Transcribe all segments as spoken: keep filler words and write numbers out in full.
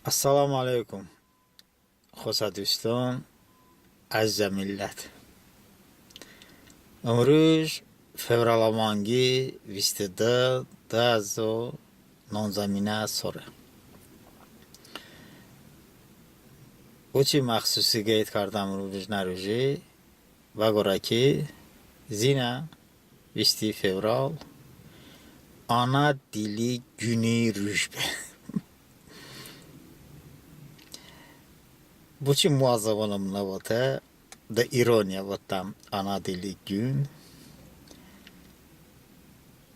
Əssəlamu əleykum, xosə duston, əzizə millət. Imruj fevralə manqi visti dı, dı həzo nonzəminə sore. Boçi məxsusi qeyd kardəm ımrujnə ruji? Bə qorə ki, zinə visti fevral ana dili günü ruj be. Boçi moə zıvonım nıvote, de ironiya votdəm ana dili gün.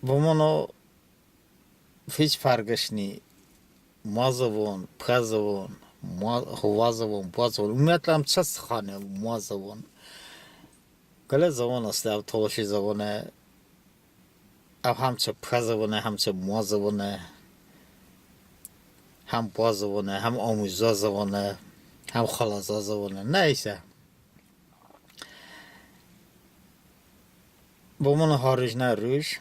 Bo mıno hiç fərqış ni, moə zıvon, pıə zıvon, moə, hovə zıvon, boə zıvon. Umumiyyətlə, ım çı sıxane, moə zıvon. Qılə zıvon heste, əv tolışi zıvone, əv həm çı pıə zıvone, həm çı moə zıvone, həm boə zıvone, həm omuzə zıvone, həm xaləzə zıvone. Nəysə. Bo mıno harujnə ruj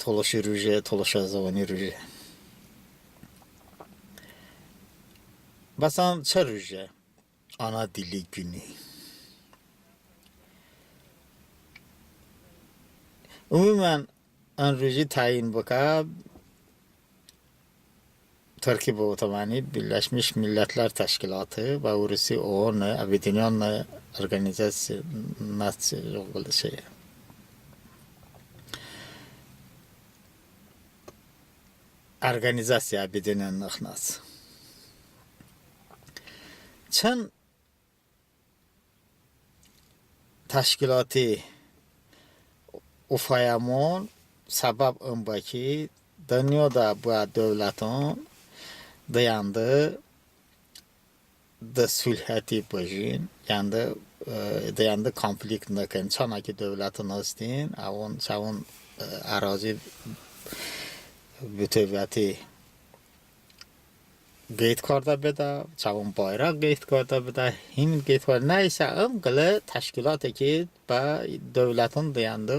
tolışi ruje, tolışə zıvoni ruje. Bəs ın çı ruje? Ana dili günü. Umumən, ın ruji təyin bıkə, tırki bıvotəmon, Birləşmiş Millətlər Təşkilatı, bə urusi ООН, Объединённая Организация Наций, yox, belə şey. Организация Объединённых Наций. Çın təşkilati ofəyəmon səbəb ın be ki, dınyoədə bıə dövləton dıyəndı de sulhəti bıjin, yəndı, e, dıyəndı konflikt nıkən, çanə ki dövləton hestin, əvon, çəvon, e, ərazi bütövəti qeyd kardə bedə, çəvon bayrağ qeyd kardə bedə, himn qeyd kardə, nəysə, ım qılə təşkilate ki, bə dövləton dıyəndı,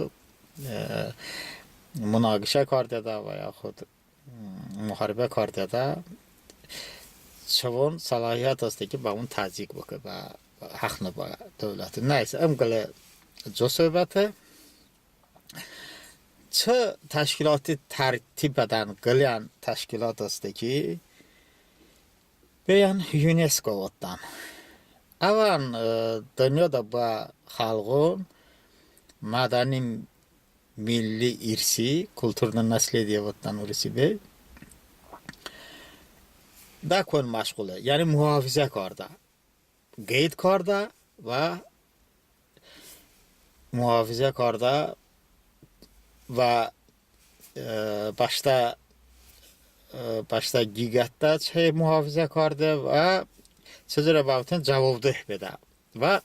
e, munaqişə kardedə və yaxud, m, muharibə kardedə, çəvon səlahiyyət heste ki, bəvon təzyiq bıkə, bə həxnə bə dövləti. Nəysə, ım qılə co söhbəte. Çı təşkilati tərtibədən qıləyən təşkilat heste ki, bəyən UNESCO votdən. Əvən, e, dınyoədə bıə xəlğon mədəni milli irsi, культурное наследие votdən urusi be, də kon məşğule, yəni muhafizə kardə. Qeyd kardə və muhafizə kardə və, e, bəştə, e, bəştə qiqətdə çəy muhafizə kardə və çı curə bəvoten cəvobdeh bedə. Və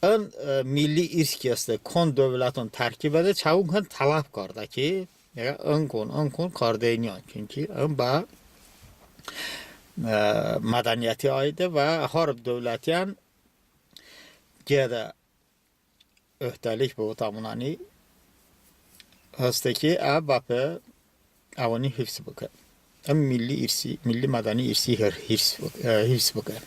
ın, e, milli irs ki heste, kon dövləton tərkibədə çəvon kən tələb kardə ki, ya ın kon, ın kon kardeyniyon, çünki ın bə, e, mədəniyyəti aide və har dövlətiyən qiyədə öhdəlik bıvotəmon, əni heste ki, ə bəpe əvoni hifz bıkə. Əm milli irsi, milli mədəni irsi hifz bıkə, e, hifz bıkə.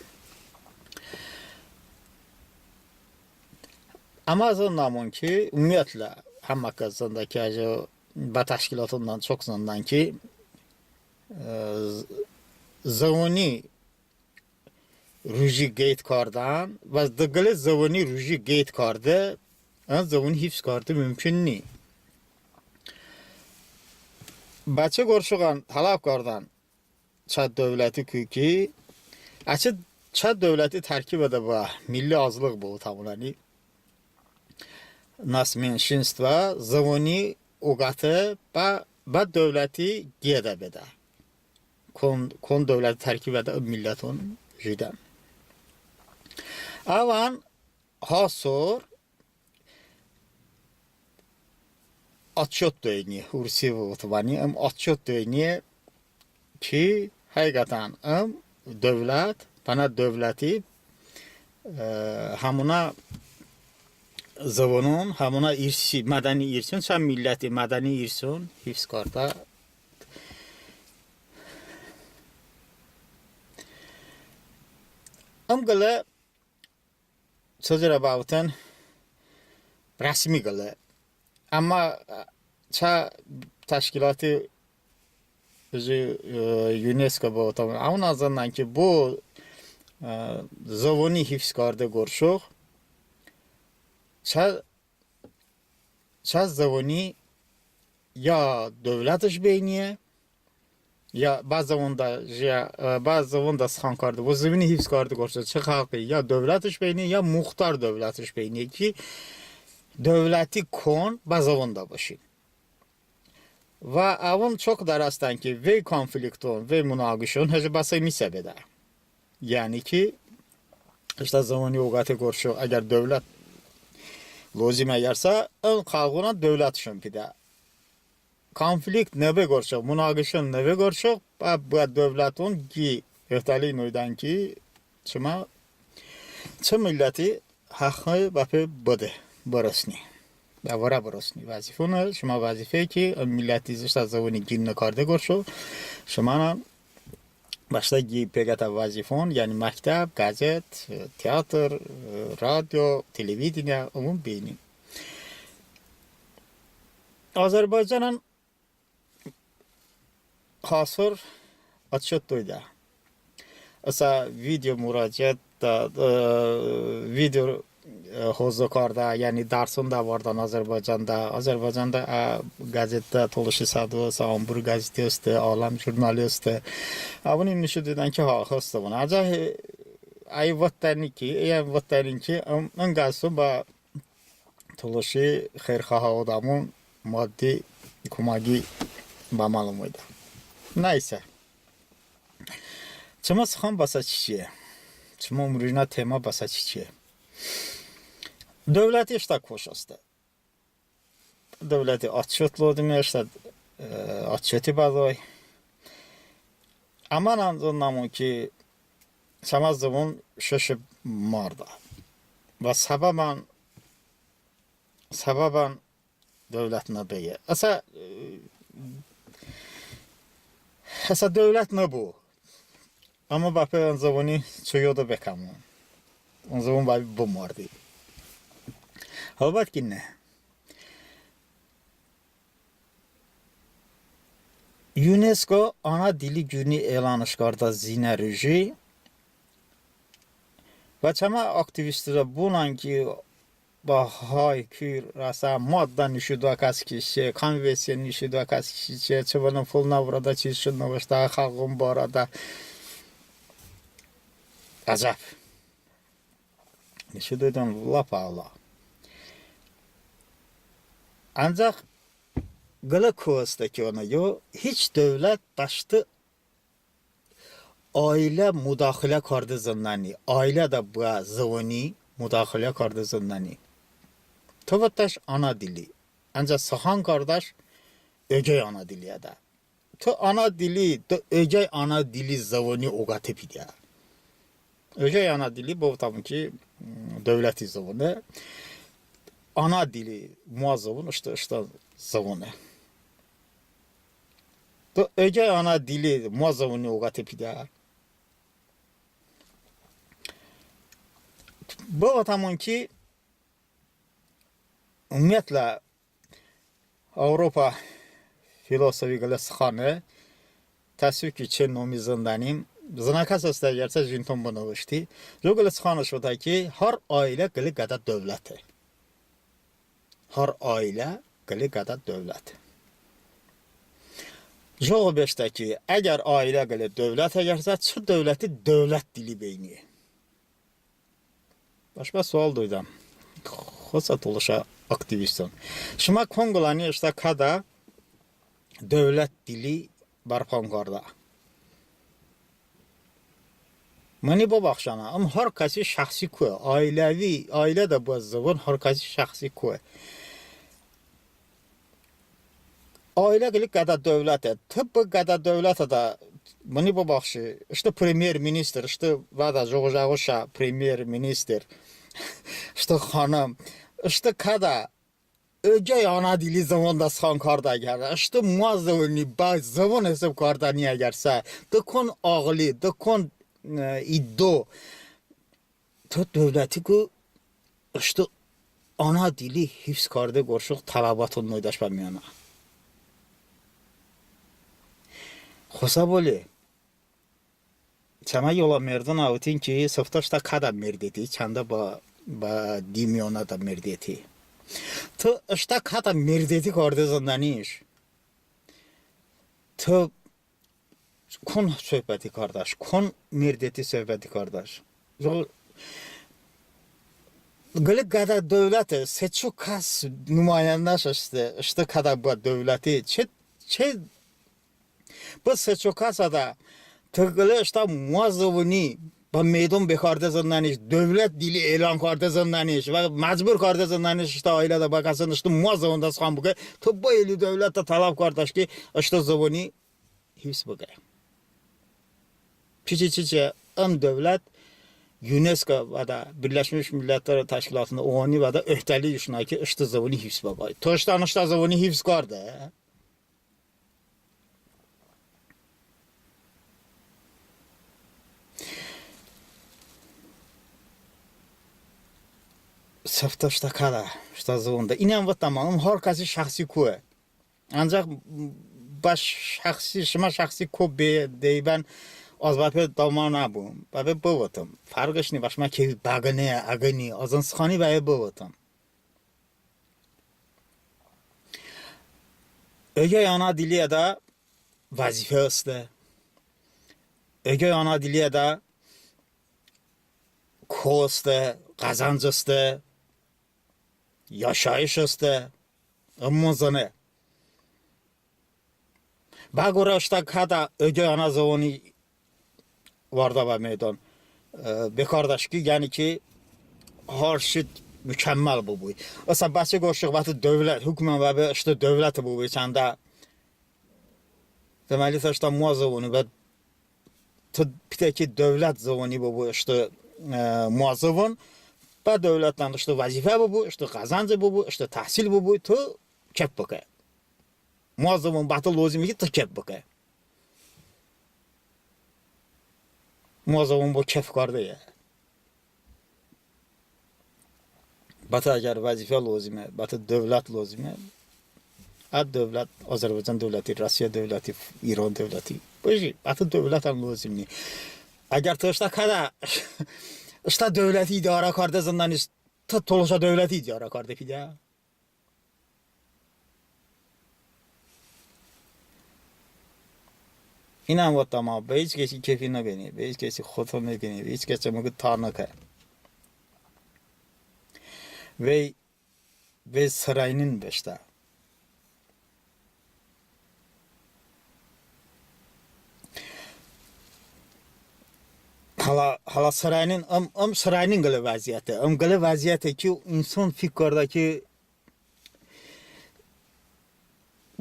Əmma zındəmon ki, umumiyyətlə, həmmə kəs zındə ki, əco bə təşkilotəndən çok zındən ki, e, z-, zıvoni ruji qeyd kardən, və dı qılə zıvoni ruji qeyd karde, ın zıvoni hifz karde mumkun ni. Bə çı qorə şoyən tələb kardən çə dövlətiku ki, əçəy çə dövləti tərkibədə bıə milli azlıq bıvotəmon, yəni нацменьшинство, zıvoni oqəte bə, bə dövləti qiyədə bedə. Kon, kon dövləti tərkibədə milləton jiyedən. Əvən ha sor отчёт doyniye, urusi bıvotəmon, ım отчёт doyniye ki, həqiqətən ım dövlət, bənə dövləti, e, həmonə zıvonon, həmonə irsi, mədəni irson, çə milləti mədəni irson hifz kardə Im qılə çı curə bəvoten rəsmi qılə. Əmma çə təşkilati üzü, e, UNESCO bəvoten, əvon əzındən ki, bo, e, zıvoni hifz karde qorə çə, çə zıvoni ya dövlətış beyniye, ya bə zıvonədə, ya, e, bə zıvonədə sıxan karde, bo zıvoni hifz karde qorə çı xəlqi ya dövlətış beyniye, ya muxtar dövlətış beyniye ki, dövləti kon bə zıvonədə bışin. Və əvon çok dərəsdən ki, vey konflikton, vey munağişon hejo bəsə misə bedə. Yəni ki, ıştə zıvoni oqəte qorə, əgər dövlət lozim əgərsə, ın xəlqonən dövlətışon pidə. Konflikt nıbe qorə, munağişon nıbe qorə, bə, bə dövləton qi ehtəlin oydən ki, çımə, çı milləti həxi bəpe bıdə, bırosni. Bə vırə bırosni. Vəzifon, şımə vəzifəy ki, milləti ıştə zıvoni qin nıkarde qorə, şımənən bəştə qi peqətə vəzifon, yəni məktəb, qəzet, teatr, radio, televideniyə, ımon beynin. Azərbaycanən hasor отчёт doydə. Isə video muraciətədə, e, video, e, hozı kardə, yəni dərsonədə vardən Azərbaycanədə. Azərbaycanədə, e, qəzetədə Tolışi Sədo, Səmbur qəzeti heste, Aləm jurnali heste. Əvoni nişo doydən ki, ha, heste əvon. Əncəx, e, əy votdənin ki, əy votdənin ki, ım, ın qəzetəson bə Tolışi xeyirxahi odəmon maddi koməqi bə məlum oydə. Nəysə. Çımı sıxan bəsə çiçiye? Çımı ımrujnə tema bəsə çiçiye? Dövləti ıştə koş heste. Dövləti отчёт lozime, ıştə, e, отчёти bədoy. Əmma əncəx nəmon ki, çəmə zıvon şoşe mardə. Və səbəbən, səbəbən dövlət nıbeye. Əsə, e, əsə dövlət nıbu. Əmma bəpe ın zıvoni çı yodo bekəmon. In zıvon bəpe bımardi. Əlbət ki, ne. Yunesko ana dili günü elanış kardə zinə ruji. Və çəmə aktiviston bəvon ki, bə hay, küy rəsə, maddə nişo doə kəs ki çiçe, konvensiya nişo doə kəs ki çiçe, çəvonın fılon vırədə çiçon nıvıştə xəlqon barədə. Əcəb. Nişo doydən lap əla. Əncəx qılə ko heste ki, ıno hiç dövlət bəştı ailə mudaxilə karde zındəni, ailədə bıə zıvoni mudaxilə karde zındəni. Tı votdəş ana dili, əncəx sıxan kardəş ögey ana diliyədə. Tı ana dili, tı ögey ana dili zıvoni oqəte pidə. Ögey ana dili, bıvotəmon ki, dövləti zıvone. Ana dili, moə zıvon, ıştə, ıştə zıvone. Tı ögey ana dili, moə zıvoni oqəte pidə. Bıvotəmon ki, umumiyyətlə, Avropa filosofi qılə sıxane, təəssüf ki, çəy nomi zındənim, zınə kəs heste əgərsə, jinton bınıvışti. Jıqo qılə sıxanış votə ki, har ailə qılə qədə dövləte. Har ailə qılə qədə dövləte. Jıqo beşdə ki, əgər ailə qılə dövlət əgərsə, çı dövləti dövlət dili beyniye? Bəşmə sual doydəm. Xosə tolışə aktiviston. Şımə kon qıləni ıştə kədə dövlət dili bərpo kardə? Mıni bıbaxşən, ım har kəsi şəxsi koye. Ailəvi, ailədə bıə zıvon har kəsi şəxsi koye. Ailə qılə qədə dövləte. Tı bı qədə dövlətədə, mıni bıbaxşi, ıştə premyer-ministr, ıştə vədə jıqo-jıqo şə premyer-ministr, ıştə xanım, ıştə kədə ögey ana dili zıvonədə sıxan kardə əgərsə, ıştə moə zıvoni bə zıvon hisob kardəni əgərsə, de kon ağli, de kon, e, iddo, Tı dövlətiku ıştı ana dili hifz karde qorşoq tələbaton noydəş bə miyonə. Xosə boli, çəmə yolə merdon əvotin ki, sıftə ıştə kədə merdəti, çandə bə, bə di miyonədə merdəti. Tı ıştə kədə merdəti karde zındəniş. Tı kon sohbəti kardəş, kon merdəti sohbəti kardəş. Yox, qılə qədə dövləti, se-ço kəs numayəndəş ıştı, ıştı kədə bıə dövləti, çe, çe, bı se-ço kəsədə tı qılə ıştə moə zıvoni bə meydon bekarde zındəniş, dövlət dili elan karde zındəniş və məcbur karde zındəniş ıştə ailədə bə kəson ıştı moə zıvonədə sıxan bıkə, tı bı eli dövlətədə tələb kardəş ki, ıştı zıvoni hifz bıkə. Çiçi, çiçi, ım dövlət YUNESKO vədə, Birləşmiş Millətlər Təşkilatında, OON vədə öhdəliyışone ki, ıştı zıvoni hifz bıkə. Tı ıştən ıştə zıvoni hifz kardə. Sıftə ıştə kədə, ıştə zıvonədə. İnən votdəm, ım har kəsi şəxsi koye. Ancəx bə şəxsi, şımə şəxsi ko be, deyən az bəpe dəmə nəbum. Bəpe bıvotım. Fərğış ni, bə şımə kefi bəqıne, əqıni, az ın sıxani bəpe bıvotım. Ögey ana diliədə vəzifə heste. Ögey ana diliədə ko heste, qəzənc heste, yaşayış heste. Imon zıne. Bə qorə ıştə kədə ögey ana zıvoni vardə bə meydon, e, bekardəş ki, yəni ki, har şey mükəmməl bıbu. Isə bəçi qorşoq bə tı dövlət, hukmən bəbe ıştı dövlət bıbu, çandə. Deməli, tı ıştə moə zıvoni bə, tı pitə ki dövlət zıvoni bıbu ıştı, e, moə zıvon, bə dövlətdən ıştı vəzifə bıbu, ıştı qəzənc bıbu, ıştı təhsil bıbu, tı kef bıkə. Moə zıvon bə tı lozime ki, tı kef bıkə. Moə zıvon bo kef kardeyə. Bə tı əgər vəzifə lozime, bə tı dövlət lozime, ə dövlət, Azərbaycan dövləti, Rusiya dövləti, İran dövləti. Bıji, bə tı dövlətən lozim ni. Əgər tı ıştə kədə, ıştə dövləti idarə karde zındəniş, tı tolışə dövləti idarə karde pidə. İnən votdəm, bə hiç kəsi kefi nıqıni, bə hiç kəsi xoto nıqıni, bə hiç kəsi mıqı ta nıkə. Vey, vey sıraynin beşdə. Hələ, hələ sıraynin, ım, ım sıraynin qılə vəziyyəte, ım qılə vəziyyəte ki, inson fik kardə ki,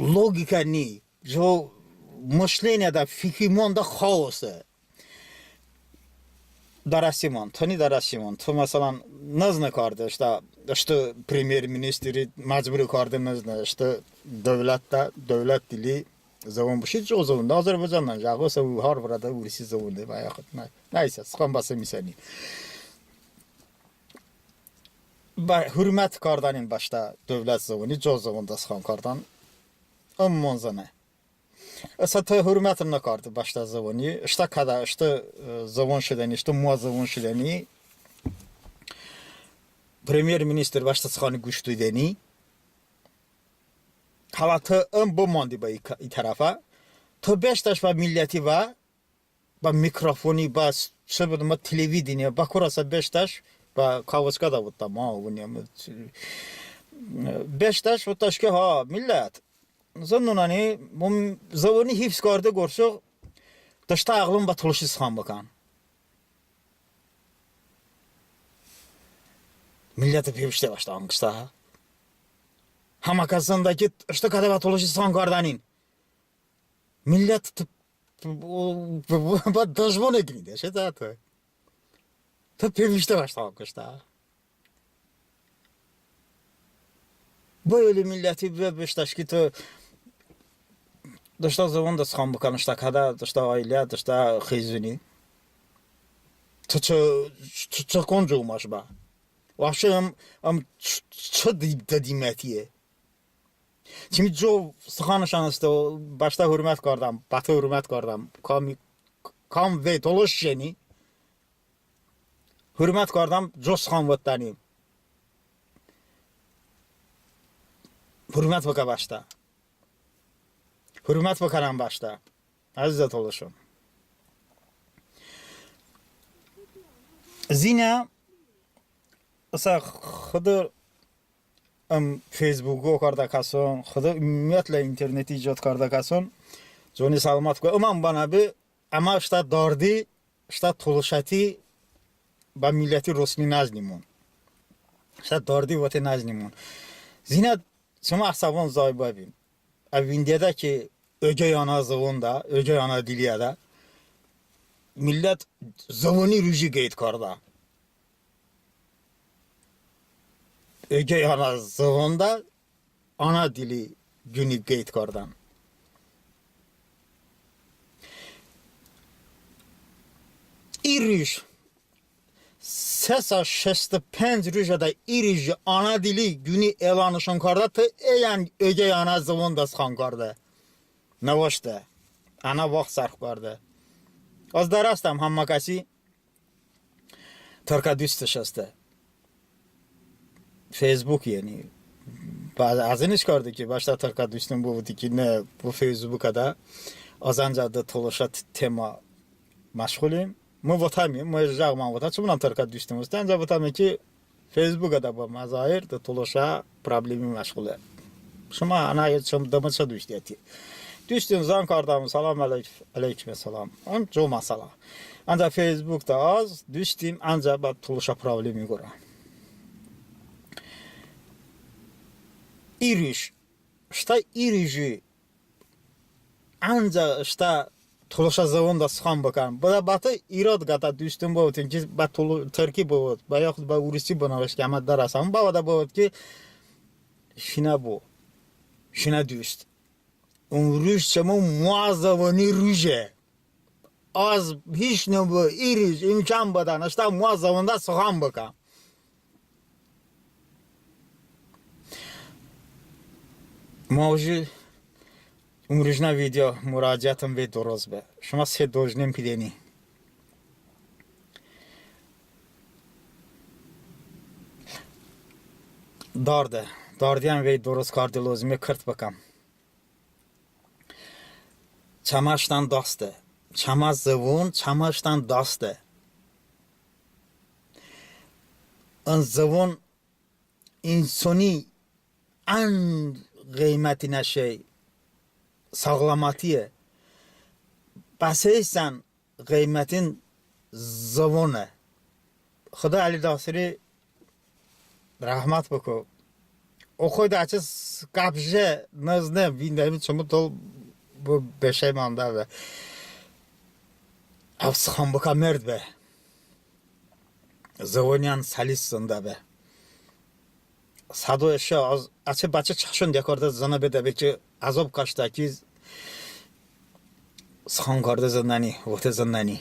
logika ni, jo mışleniyədə, fikrimonədə xaose. Dərəsimon, tıni dərəsimon, tı məsələn, nıznı karde, ıştə, ıştı premyer-ministri məcburi karde nıznı, ıştı dövlətdə, dövlət dili zıvon bışi, co zıvonədə, Azərbaycanədə, jıqo sə har vırədə urusi zıvonədə, və yaxud nə, nəysə, sıxan bəsə misəni. Bə hurmət kardənin bəştə dövlət zıvoni, co zıvonədə sıxan kardən. Im monzıne. Isə tı hurmət nıkarde bəştə zıvoni, ıştə kədə, ıştə, e, zıvon şedəni, ıştə moə zıvon şedəni, premyer-ministr bəştə sıxani quş doydəni. Hələ tı ım bımandi bə i, i tərəfə. Tı beşdəş bə milləti və bə mikrofoni, bə s-, çı bıdəm, bə televideniyə, bə korəsə beşdəş, bə kavıçkadə votdəm, ha, vıniyəm, beşdəş votdəş ki, ha, millət, zındənən, bı zıvoni hifz karde qorəş, dıştə əğlon bə tolışi sıxan bıkən. Milləti pevıştə bəştə anqıştə. Həmə kəs zındə ki, ıştə kədə bə tolışi sıxan kardənin. Millət tı bə, bə, bə, bə dıjmon eqınidə, şedə tı. Tı pevıştə bəştə anqıştə. Bı eli milləti bə beşdəş ki, tı dıştə zıvonədə sıxan bıkən, ıştə kədə, dıştə ailə, dıştə xıyzoni. tı çı, çı, çı kon co maş bə. Вообще ım, ım çı, çı dı-, dı-, dımətiye. Çımi co sıxanışon heste, bəştə hurmət kardəm, bə tı hurmət kardəm. Kam, kam vey tolışi jeni. Hurmət kardəm, co sıxan votdəni. Hurmət bıkə bəştə. Hurmət bıkənən bəştə. Əzizə tolışon. Zinə, ısə Xıdo ım Feysbuki okardə kəson, Xıdo ümumiyyətlə interneti icod kardə kəson coni səlomət bıkə. Imən bənə be, əmə ıştə dardi, ıştə tolışəti bə milləti rosni nəznimon. Iştə dardi vote nəznimon. Zinə, çəmə əsəbon zay bəbin. Əv vindeədə ki, ögey ana zıvonədə, ögey ana diliyədə millət zıvoni ruji qeyd kardə. Ögey ana zıvonədə ana dili quni qeyd kardən. İ ruj, se sa şesti penc rujədə i ruji ana dili quni elanışon kardə, tı əyən ögey ana zıvonədə sıxan kardə. Nıvıştə. Ənə vaxt sərf kardə. Az dərəsdəm, həmmə kəsi tırkə dustış heste. Feysbuk yəni. Bəzən əzıniş kardə ki, bəştə tırkə duston bıvotı ki, ne, bı Feysbukədə az əncəx dı tolışə t-, tema məşğulim. Mı votəme, mı jıqo mı votəm, çımınən tırkə duston heste, əncəx votəme ki, Feysbukədə bə məzahir dı tolışə problemi məşğule. Şımə ənə çım, dımı çı dustəti. Duston zəng kardəm, salam əleyk-, əleykum salam. Im co məsələ. Əncəx Feysbukədə az dustim, əncəx bə tolışə problemi qorə. İ ruj. Iştə i ruji əncəx ıştə tolışə zıvonədə sıxan bıkən. Bıdə bə tı irod qətə duston bıvotın ki, bə tol-, tırki bıvot, bə yaxud bə urusi bınıvış ki, əmə dərəsəm. Bəvədə bıvot ki, şinə bo, şinə dust. Im ruj çımı moə zıvoni ruje. Az hiç nıbu i ruj imkan bıdən ıştə moə zıvonədə sıxan bıkəm. Mı uji ımrujnə video muraciətım vey dıroz be. Şımə se dojnım pidəni. Darde. Dardiyən vey dıroz karde lozime kırt bıkəm. Çəmə ıştən daste. Çəmə zıvon çəmə ıştən daste. In zıvon insoni ən ğıymətinə şey sağlamətiye. Bəs əysən ğıymətin zıvone. Xıdo Əli Dasiri rəhmət bıko. Oxoydə əçəy qəp je nızne vindəmi çımı dıl bı beşey mandə be. Əv sıxan bıkə merd be. Zıvoniyən səlis zındə be. Sədo eşe az, əçəy bəçəy çəşon diə kardə zınə bedəbe ki, əzob kəşdə ki, sıxan karde zındəni, vote zındəni.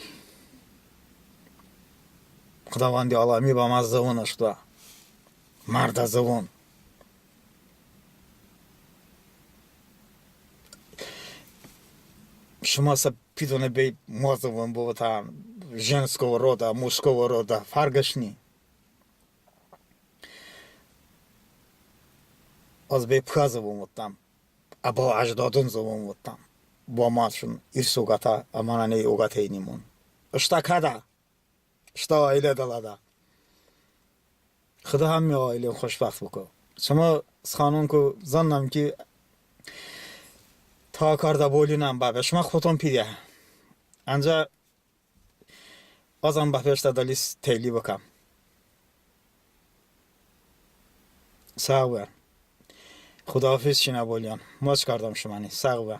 Xıdovəndi aləmi bəmə zıvon ıştə. Mərdə zıvon. Şımə sə pidəne bəy moə zıvon bıvotən, женского рода, мужского рода, fərqış ni. Az bəy pıə zıvon votdəm. Əbo əcdodon zıvon votdəm. Bo əməşon irs oqətə, əmənən əy oqəteynimon. Iştə kədə, ıştə ailə dılədə. Xıdo həmmə ailon xoşbəxt bıko. Çımı sıxanonku zınəm ki, ta kardə bolinən bəbe. Şımə xoton pidə. Əncəx Azən bəpeştə dılis teyli bıkəm. Sağ bıbən. Xudahafiz şinə boliyon. Moç kardəm şıməni. Sağ bıbən.